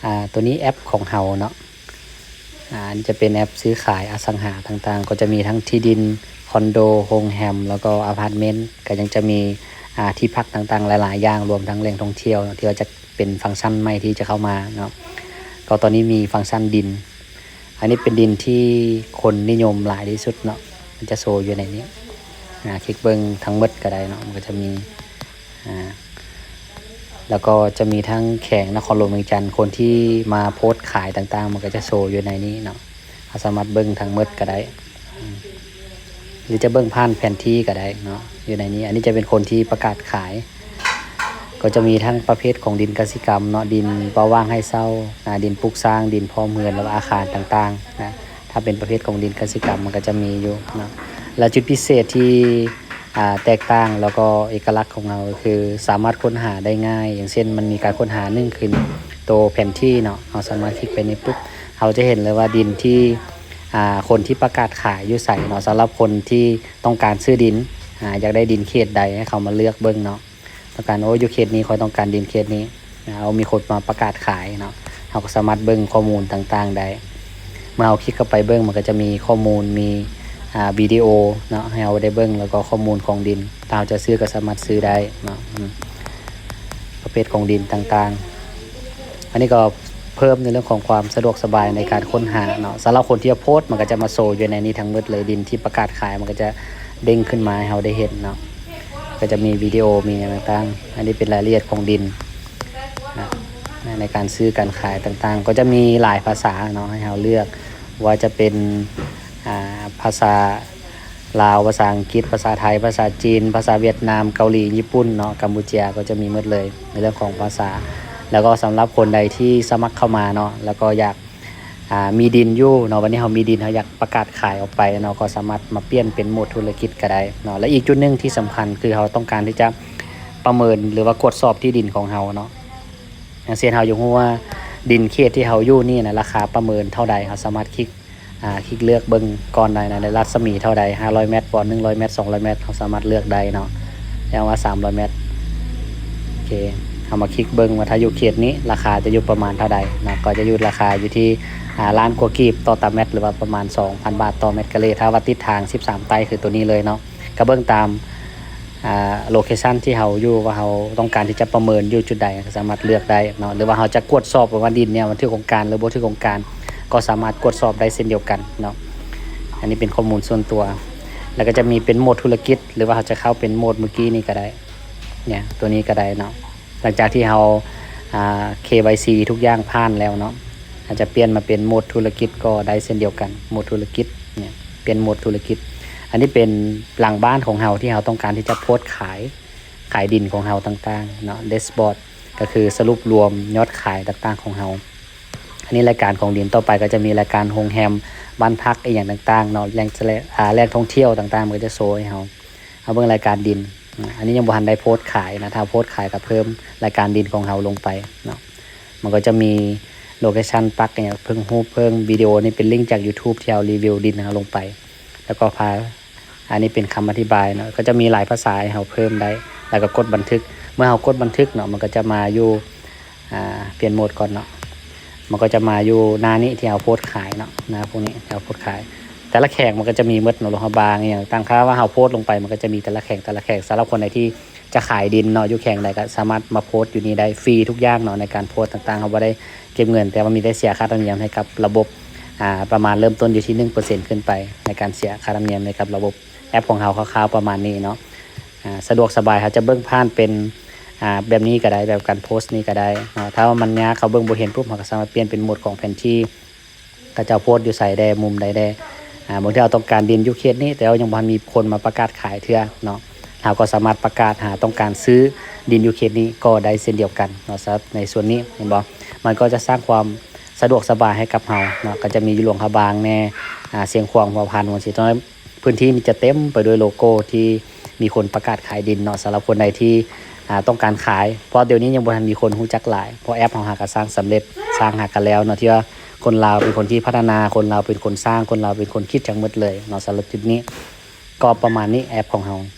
ອ່າ ຕົວນີ້ແອັບຂອງເຮົາເນາະ ອ່າ ອັນນີ້ຈະເປັນແອັບຊື້ຂາຍອະສັງຫາຕ່າງໆ ກໍຈະມີທັງທີ່ດິນ, ຄອນໂດ, ໂຮງແຮມ ແລ້ວກໍອາພາດເມັນ ກໍຍັງຈະມີ ອ່າ ທີ່ພັກຕ່າງໆ ຫຼາຍໆຢ່າງ ລວມທັງແຫຼ່ງທ່ອງທ່ຽວເນາະ ທີ່ວ່າຈະເປັນຟັງຊັນໃໝ່ທີ່ຈະເຂົ້າມາເນາະ. ກໍຕອນນີ້ມີຟັງຊັນດິນ ອັນນີ້ເປັນດິນທີ່ຄົນນິຍົມຫຼາຍທີ່ສຸດເນາະ ມັນຈະໂຊຢູ່ໃນນີ້ ອ່າ ຄລິກເບິ່ງທັງໝົດກໍໄດ້ເນາະ ມັນກໍຈະມີ ອ່າ ແລ້ວກໍຈະມີທັງແຂວງນະຄອນຫຼວງວຽງຈັນ ຄົນທີ່ມາໂພສຂາຍຕ່າງໆ ມັນກໍຈະໂຊຢູ່ໃນນີ້ເນາະ ເຮົາສາມາດເບິ່ງທັງໝົດກໍໄດ້ ອາ ຫຼືຈະເບິ່ງຜ່ານແຜນທີ່ກໍໄດ້ເນາະ ຢູ່ໃນນີ້. ອັນນີ້ຈະເປັນຄົນທີ່ປະກາດຂາຍ ກໍຈະມີທັງປະເພດຂອງດິນກະສິກຳເນາະ ດິນເປົ່າວ່າງໃຫ້ເຊົ່າ ອາ ດິນປຸກສ້າງ ດິນພ້ອມເຮືອນ ຫຼືວ່າອາຄານຕ່າງໆນະ. ຖ້າເປັນປະເພດຂອງດິນກະສິກຳ ມັນກໍຈະມີຢູ່ເນາະ ແລະ ຈຸດພິເສດທີ່ ອ່າ ແຕກຕ່າງ ແລ້ວກໍເອກະລັກຂອງເຮົາກໍຄືສາມາດຄົ້ນຫາໄດ້ງ່າຍ ຢ່າງເຊັ່ນ ມັນມີການຄົ້ນຫາໜຶ່ງຄືໂຕແຜນທີ່ເນາະ ເຮົາສາມາດຄລິກໄປນີ້ປຸບ ເຮົາຈະເຫັນເລີຍວ່າດິນທີ່ ອ່າ ຄົນທີ່ປະກາດຂາຍຢູ່ໃສເນາະ. ສຳລັບຄົນທີ່ຕ້ອງການຊື້ດິນ ອ່າ ຢາກໄດ້ດິນເຂດໃດ ໃຫ້ເຂົາມາເລືອກເບິ່ງເນາະ ຕ້ອງການ ໂອ້ ຢູ່ເຂດນີ້ ຂ້ອຍຕ້ອງການດິນເຂດນີ້ ເອົາ ມີຄົນມາປະກາດຂາຍເນາະ ເຮົາກໍສາມາດເບິ່ງຂໍ້ມູນຕ່າງໆໄດ້. ເມື່ອເຮົາຄລິກເຂົ້າໄປເບິ່ງ ມັນກໍຈະມີຂໍ້ມູນ ມີ ອ່າ ວິດີໂອເນາະ ໃຫ້ເຮົາໄດ້ເບິ່ງ ແລ້ວກໍຂໍ້ມູນຂອງດິນ ຖ້າເຮົາຈະຊື້ກໍສາມາດຊື້ໄດ້ເນາະ ອາ ປະເພດຂອງດິນຕ່າງໆ. ອັນນີ້ກໍເພີ່ມໃນເລື່ອງຂອງຄວາມສະດວກສະບາຍໃນການຄົ້ນຫາເນາະ ສຳລັບຄົນທີ່ໂພສ ມັນກໍຈະມາໂຊຢູ່ໃນນີ້ທັງໝົດເລີຍ ດິນທີ່ປະກາດຂາຍ ມັນກໍຈະເດ້ງຂຶ້ນມາໃຫ້ເຮົາໄດ້ເຫັນເນາະ ກໍຈະມີວິດີໂອ ມີຫຍັງຕ່າງໆ. ອັນນີ້ເປັນລາຍລະອຽດຂອງດິນນະ ໃນການຊື້ການຂາຍຕ່າງໆ ກໍຈະມີຫຼາຍພາສາເນາະ ໃຫ້ເຮົາເລືອກ ວ່າຈະເປັນ ອ່າ ພາສາລາວ, ພາສາອັງກິດ, ພາສາໄທ, ພາສາຈີນ, ພາສາຫວຽດນາມ, ເກົາຫຼີ, ຍີ່ປຸ່ນເນາະ, ກຳປູເຈຍ ກໍຈະມີໝົດເລີຍໃນເລື່ອງຂອງພາສາ. ແລ້ວກໍສຳລັບຄົນໃດທີ່ສະໝັກເຂົ້າມາເນາະ ແລ້ວກໍຢາກ ອ່າ ມີດິນຢູ່ເນາະ ວັນນີ້ເຮົາມີດິນ ເຮົາຢາກປະກາດຂາຍອອກໄປເນາະ ກໍສາມາດມາປ່ຽນເປັນໂໝດທຸລະກິດກໍໄດ້ເນາະ. ແລະ ອີກຈຸດໜຶ່ງທີ່ສຳຄັນ ຄືເຮົາຕ້ອງການທີ່ຈະປະເມີນ ຫຼືວ່າກວດສອບທີ່ດິນຂອງເຮົາເນາະ. ຢ່າງເຊັ່ນ ເຮົາຢາກຮູ້ວ່າດິນເຂດທີ່ເຮົາຢູ່ນີ້ນະ ລາຄາປະເມີນເທົ່າໃດ ເຮົາສາມາດຄລິກ ອ່າ ຄລິກເລືອກເບິ່ງກ່ອນໄດ້ນະ ໄດ້ລັດສະໝີເທົ່າໃດ ຫ້າຮ້ອຍແມັດບໍ ໜຶ່ງຮ້ອຍແມັດ ສອງຮ້ອຍແມັດ ເຮົາສາມາດເລືອກໄດ້ເນາະ ຢ່າງວ່າ ສາມຮ້ອຍແມັດ. ໂອເຄ ເຮົາມາຄລິກເບິ່ງວ່າຖ້າຢູ່ເຂດນີ້ ລາຄາຈະຢູ່ປະມານເທົ່າໃດເນາະ ກໍຈະຢູ່ ລາຄາຢູ່ທີ່ ອ່າ ລ້ານກວ່າກີບຕໍ່ຕາແມັດ ຫຼືວ່າປະມານ ສອງພັນບາດຕໍ່ແມັດກາເຣ. ຖ້າວ່າຕິດທາງສິບສາມໃຕ້ ຄືໂຕນີ້ເລີຍເນາະ ກໍເບິ່ງຕາມ ອ່າ ໂລເຄຊັນທີ່ເຮົາຢູ່ ວ່າເຮົາຕ້ອງການທີ່ຈະປະເມີນຢູ່ຈຸດໃດ ກໍສາມາດເລືອກໄດ້ເນາະ ຫຼືວ່າເຮົາຈະກວດສອບວ່າດິນເນີ້ຍມັນຖືກໂຄງການ ຫຼືບໍ່ຖືກໂຄງການ ກໍສາມາດກວດສອບໄດ້ເຊັ່ນດຽວກັນເນາະ. ອັນນີ້ເປັນຂໍ້ມູນສ່ວນຕົວ ແລ້ວກໍຈະມີເປັນໂໝດທຸລະກິດ ຫຼືວ່າເຮົາຈະເຂົ້າເປັນໂໝດມື້ກີ້ນີ້ກໍໄດ້ ເນີ້ຍ ຕົວນີ້ກໍໄດ້ເນາະ. ຫຼັງຈາກທີ່ເຮົາ ອ່າ ເຄວາຍຊີ ທຸກຢ່າງຜ່ານແລ້ວເນາະ ອາດຈະປ່ຽນມາເປັນໂໝດທຸລະກິດກໍໄດ້ເຊັ່ນດຽວກັນ ໂໝດທຸລະກິດ ເນີ້ຍ ປ່ຽນໂໝດທຸລະກິດ. ອັນນີ້ເປັນຫຼັງບ້ານຂອງເຮົາທີ່ເຮົາຕ້ອງການທີ່ຈະໂພສຂາຍ ຂາຍດິນຂອງເຮົາຕ່າງໆເນາະ ແດັຊບອດ ກໍຄືສະຫຼຸບລວມຍອດຂາຍຕ່າງໆຂອງເຮົາ. ອັນນີ້ລາຍການຂອງດິນ ຕໍ່ໄປກໍຈະມີລາຍການໂຮງແຮມ ບ້ານພັກ ອີ່ຫຍັງຕ່າງໆເນາະ ແຫຼ່ງ ແຫຼ່ງ ອ່າ ແຫຼ່ງທ່ອງທ່ຽວຕ່າງໆ ມັນກໍຈະໂຊໃຫ້ເຮົາ. ເຮົາເບິ່ງລາຍການດິນ ອາ ອັນນີ້ຍັງບໍ່ທັນໄດ້ໂພສຂາຍນະ ຖ້າໂພສຂາຍກໍເພີ່ມລາຍການດິນຂອງເຮົາລົງໄປເນາະ. ມັນກໍຈະມີໂລເຄຊັນປັກ ອີ່ຫຍັງ ເພີ່ມຮູບ ເພີ່ມວິດີໂອ ນີ້ເປັນລິ້ງຈາກຢູທູບທີ່ເຮົາຣີວິວດິນເຮົາລົງໄປ ແລ້ວກໍພາ ອັນນີ້ເປັນຄຳອະທິບາຍເນາະ ກໍຈະມີຫຼາຍພາສາໃຫ້ເຮົາເພີ່ມໄດ້ ແລ້ວກໍກົດບັນທຶກ. ເມື່ອເຮົາກົດບັນທຶກເນາະ ມັນກໍຈະມາຢູ່ ອ່າ ປ່ຽນໂໝດກ່ອນເນາະ ມັນກໍຈະມາຢູ່ໜ້ານີ້ທີ່ເຮົາໂພສຂາຍເນາະ ໜ້າພວກນີ້ທີ່ເຮົາໂພສຂາຍ. ແຕ່ລະແຂວງມັນກໍຈະມີໝົດເນາະ ຫຼວງພະບາງ ອີ່ຫຍັງຕ່າງໆ ຖ້າວ່າເຮົາໂພສລົງໄປ ມັນກໍຈະມີແຕ່ລະແຂວງ ແຕ່ລະແຂວງ. ສຳລັບຄົນໃດທີ່ຈະຂາຍດິນເນາະ ຢູ່ແຂວງໃດກໍສາມາດມາໂພສຢູ່ນີ້ໄດ້ ຟຣີທຸກຢ່າງເນາະ ໃນການໂພສຕ່າງໆ ເຮົາບໍ່ໄດ້ເກັບເງິນ ແຕ່ວ່າມີແຕ່ເສຍຄ່າທຳນຽມໃຫ້ກັບລະບົບ ອ່າ ປະມານເລີ່ມຕົ້ນຢູ່ທີ່ໜຶ່ງເປີເຊັນຂຶ້ນໄປ ໃນການເສຍຄ່າທຳນຽມໃຫ້ກັບລະບົບ. ແອັບຂອງເຮົາຄ່າວໆປະມານນີ້ເນາະ ອ່າ ສະດວກສະບາຍ ເຮົາຈະເບິ່ງຜ່ານເປັນ ອ່າ ແບບນີ້ກໍໄດ້ ແບບການໂພສນີ້ກໍໄດ້ເນາະ. ຖ້າວ່າມັນຍາກ ເຮົາເບິ່ງບໍ່ເຫັນປຸບ ເຮົາກໍສາມາດປ່ຽນເປັນໂໝດຂອງແຜນທີ່ ເຂົາເຈົ້າໂພສຢູ່ໃສແດ່ ມຸມໃດແດ່. ອ່າ ບາງເທື່ອເຮົາຕ້ອງການດິນຢູ່ເຂດນີ້ ແຕ່ວ່າຍັງບໍ່ທັນມີຄົນມາປະກາດຂາຍເທື່ອເນາະ ເຮົາກໍສາມາດປະກາດຫາຕ້ອງການຊື້ດິນຢູ່ເຂດນີ້ກໍໄດ້ເຊັ່ນດຽວກັນເນາະ. ສຳລັບໃນສ່ວນນີ້ ເຫັນບໍ່ ມັນກໍຈະສ້າງຄວາມສະດວກສະບາຍໃຫ້ກັບເຮົາເນາະ ກໍຈະມີຢູ່ຫຼວງພະບາງແດ່ ອ່າ ຊຽງຂວາງ ຫົວພັນ ຈັ່ງຊີ້ເນາະ. ພື້ນທີ່ນີ້ຈະເຕັມໄປດ້ວຍໂລໂກ້ທີ່ມີຄົນປະກາດຂາຍດິນເນາະ. ສຳລັບຄົນໃດທີ່ ອ່າ ຕ້ອງການຂາຍ ເພາະດຽວນີ້ຍັງບໍ່ທັນມີຄົນຮູ້ຈັກຫຼາຍ ເພາະແອັບເຮົາຫາກະສ້າງສຳເລັດ ສ້າງຫາກະແລ້ວເນາະ ທີ່ວ່າຄົນລາວເປັນຄົນທີ່ພັດທະນາ ຄົນລາວເປັນຄົນສ້າງ ຄົນລາວເປັນຄົນຄິດທັງໝົດເລີຍເນາະ. ສຳລັບຈຸດນີ້ກໍປະມານນີ້ ແອັບຂອງເຮົາ.